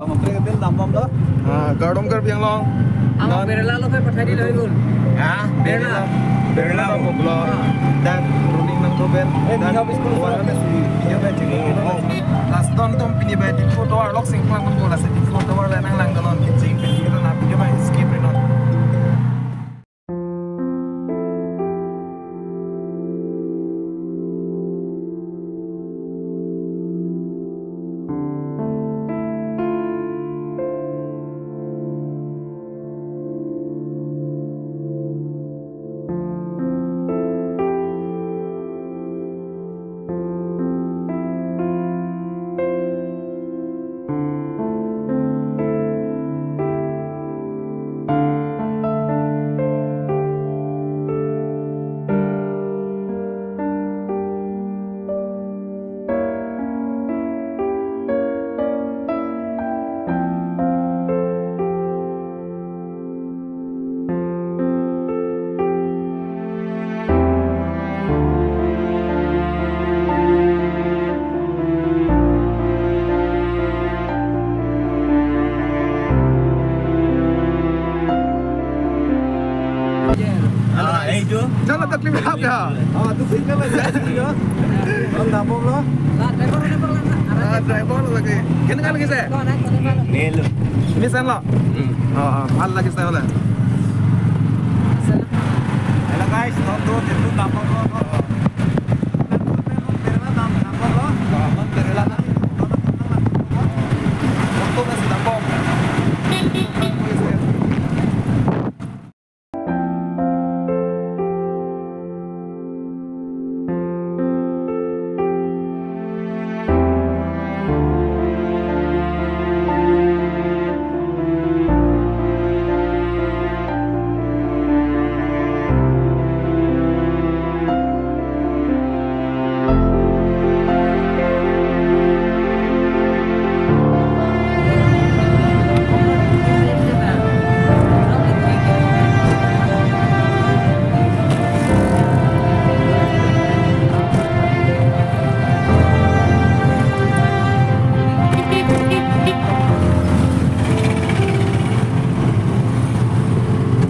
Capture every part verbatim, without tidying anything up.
Amokre ke pen dambomlo. Ah, Kardom Karbi Anglong. Ama Berla lo ke pathari lo ikun. Ha? Berla. Berla. Berla bomlo. Ah. Dan running nangthu pen. Eh, dan Mia Biscuit. Wala na si video pen chini. Oh. Lasi don atum pini bai Diphu Tovar along si nanglang bomlo, lasi Diphu Tovar le nanglangdunnon, kecheng pen video na, video bai skip rinon. Ah, eh, itu. Jangan tak klip ya. Ah, tu klip kan lagi, ya. Bang, dambomlo. Ah, driver lagi. Kena kan lagi saya? Nelo. Ini sen lo. Hmm. Oh, oh, hal lagi saya lah. Hello guys, nonton itu dambomlo.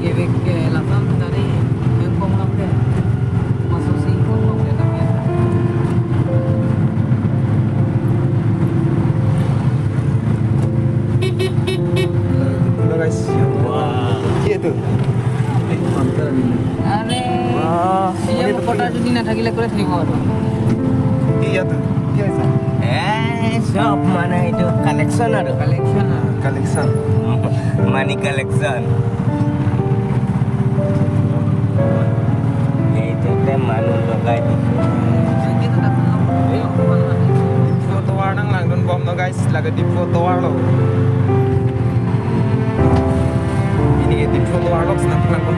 Kevek ke lason tadi, yang kong lam ke. Masuk si kong lam ke, tapi. Hello guys. Wah. Iya tuh. Are. Wah, C M ini tuh kota punya. Jodi nathakile kore thakibo aru. Iya tuh. Iya, sir. Eh, sob mane itu collection aru. Collection aru. Collection. Money collection. Ya, itu teh manu logai di. Diphu Tovar nanglangdunbomlo, guys, lake Diphu Tovar lo. Ini Diphu Tovar lo, senang pulang kok.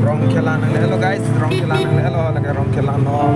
Rongkhela nanglelo guys, Rongkhela nanglelo, lake Rongkhela no.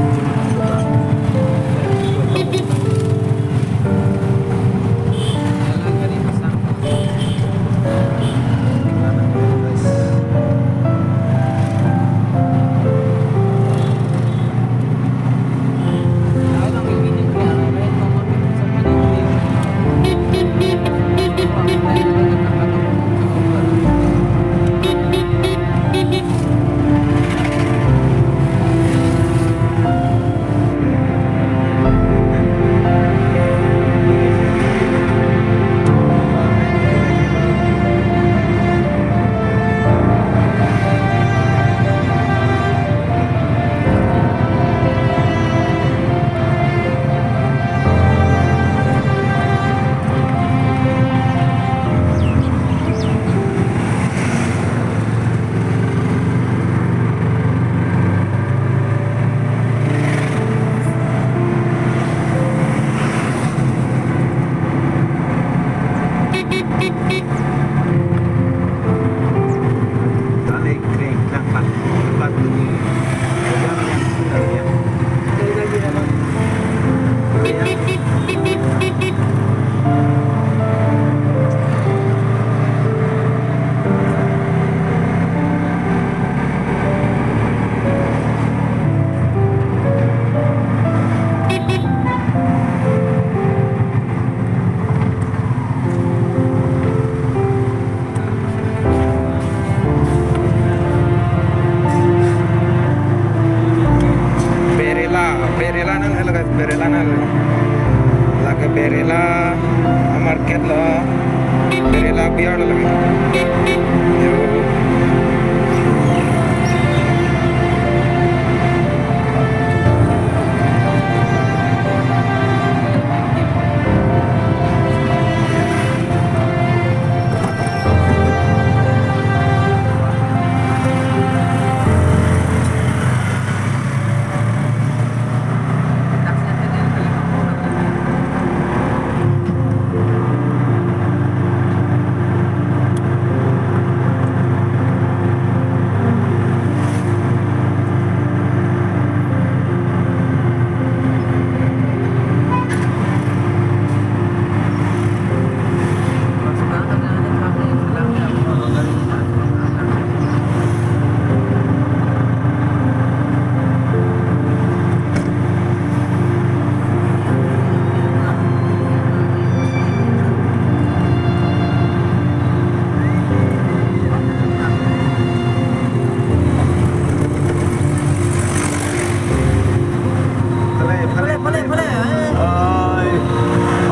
Pale, pale, pale, pale. Oi.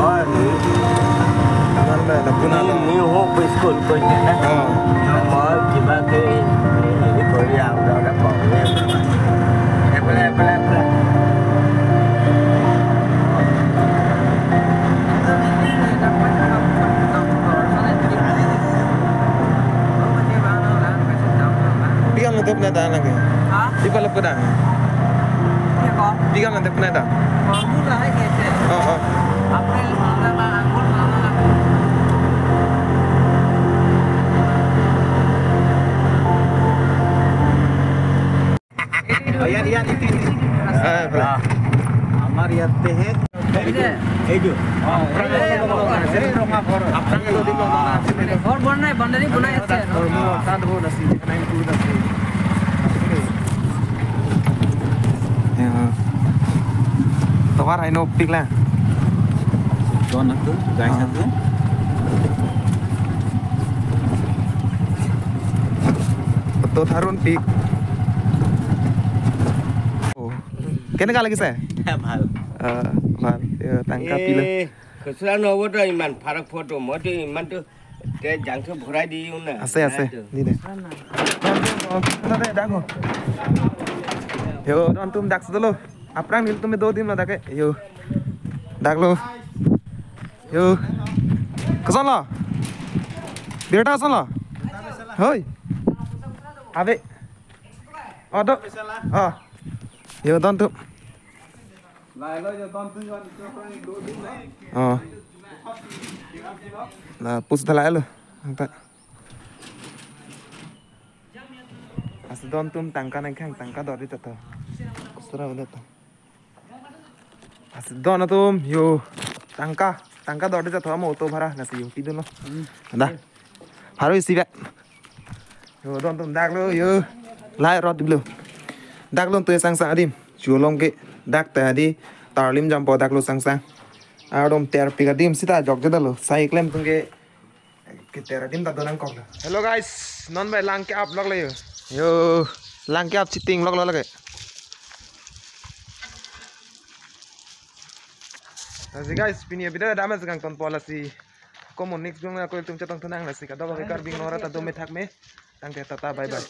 Oi. Nang na, na puna lo. New Hope School ko na. Oh. Mo kiba ke, ini ko yang udah, udah kok. Eh, pale, pale, pale. Piang untuk na ta lagi. Ha? Di pala puna. Iya, kok. Di kam nanti pernah tak? Baru lah, hai, kece. Oh, oh. April, Mei, Jun, Juli, Agust, September. Oh, iya, iya, itu, itu. Eh, pernah. Amar iya teh. Iya. Ejo. Aprang, eh, rong aphor. Aprang itu di mana? Ghor banai, boundary banai ase. Ghor mo, ta do na si, na itu na si. Ya. Tovar hai no pik la. Don na tu, guys na tu. To tharun pik. Oh. কেনেকা লাগিছে? ভাল। আহ, ভাল। এ, tangka pilo. এ, খুচুৰা নহ'ব তো ইমান, ফাৰক ফটো। মইতো ইমানটো তে জাংটো ভৰাই দিওঁ না। আছে, আছে। নাইতো। দি দে। Yo, don tum dak sudolo. Aprang nelitum do dim la dak ke. Yo. Dak lo. Yo. Koson lo? Birta koson lo? Hoi. Ave. Oh, do. Oh. Yo, don tum. Oh. La pus dalai lo. Angta. Lasi don tum tangka nangkhang, tangka dodi tato. Kusura udah to. Lasi don atum, yo, tangka, tangka dodi tato, amo auto bhara lasi yo pidun lo. Hmm. Anda. Baru isi be. Yo, don tum dak lo, yo. Lai rot diblo. Dak lo tu sangsang adim. Chulong ke dak ta di tarlim jampo dak lo sangsang. Adom ter pik adim sita jok jeda lo. Sai klem tum ke keter adim ta donang kok lo. Hello guys, non bai lang ke-ap lok le yo. Yo, lang ke-ap cheating lok lo lake. Lasi guys, pini video dam kangtonpo lasi. Komo next jong na ko tum chetong thunang lasi kadokave Karbi Anglong arat ta dome thakme. Tangte tata, bye bye.